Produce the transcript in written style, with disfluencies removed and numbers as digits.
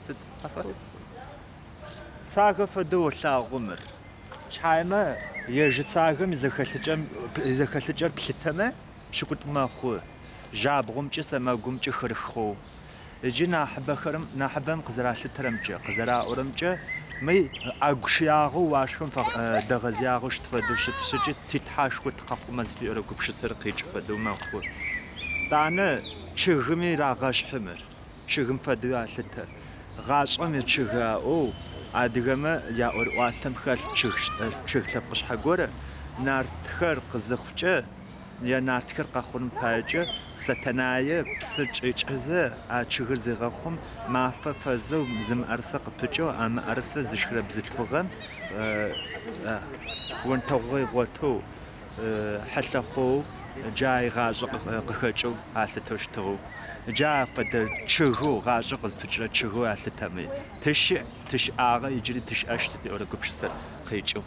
Сыд къэсӏот? Цагэ фэдэу олъагъу мыр. Шъхьаемэ, ежьы цагэм изэхэлъыкӏэм изэхэлъыкӏэр плъытэмэ, пшӏыкӏутӏу мэхъу. Жьабгъумкӏи сэмэгумкӏи хырых хъоу. Иджы нахьыбэхэрэм нахьыбэм къызэралъытэрэмкӏэ, къызэраӏорэмкӏэ, мы ӏэгу шыягъэу уашъом дэгъэзыягъэу щыт фэдэу щытышъ ыкӏи ти Тхьэшхо тыкъэхъумэ зыфиӏорэ гупшысэр къикӏ фэдэу мэхъу. Тӏанэ чъыгыми рагъэшхьы мыр. Чъыгым фэдэу алъытэ. Гъашӏэм ичъыг аӏоу адыгэмэ яӏорыӏуатэм хэлъ чъыг чъыг лъэпкъышъхьэ горэ нартхэр къызыхъукӏэ е нартхэр къэхъуным паекӏэ Сэтэнае псыр кӏикӏызэ а чъыгыр зегъэхъум мафэ фэзэу зы мыӏэрысэ къыпыкӏэу а мыӏэрысэр зышхырэ бзылъфыгъэм онтэгъугъэ игъотэу хьылъэ хъоу джа игъашӏэ къыхэкӏэу алъытэу щытыгъэу. Джа фэдэ чъыгэу, гъашӏэ къызпыкӏырэ чъыгэу алъытэ мы. Тыщыӏ, тыщыӏагъэ, иджыри тыщыӏэщт зыфиӏорэ гупшысэр къикӏэу.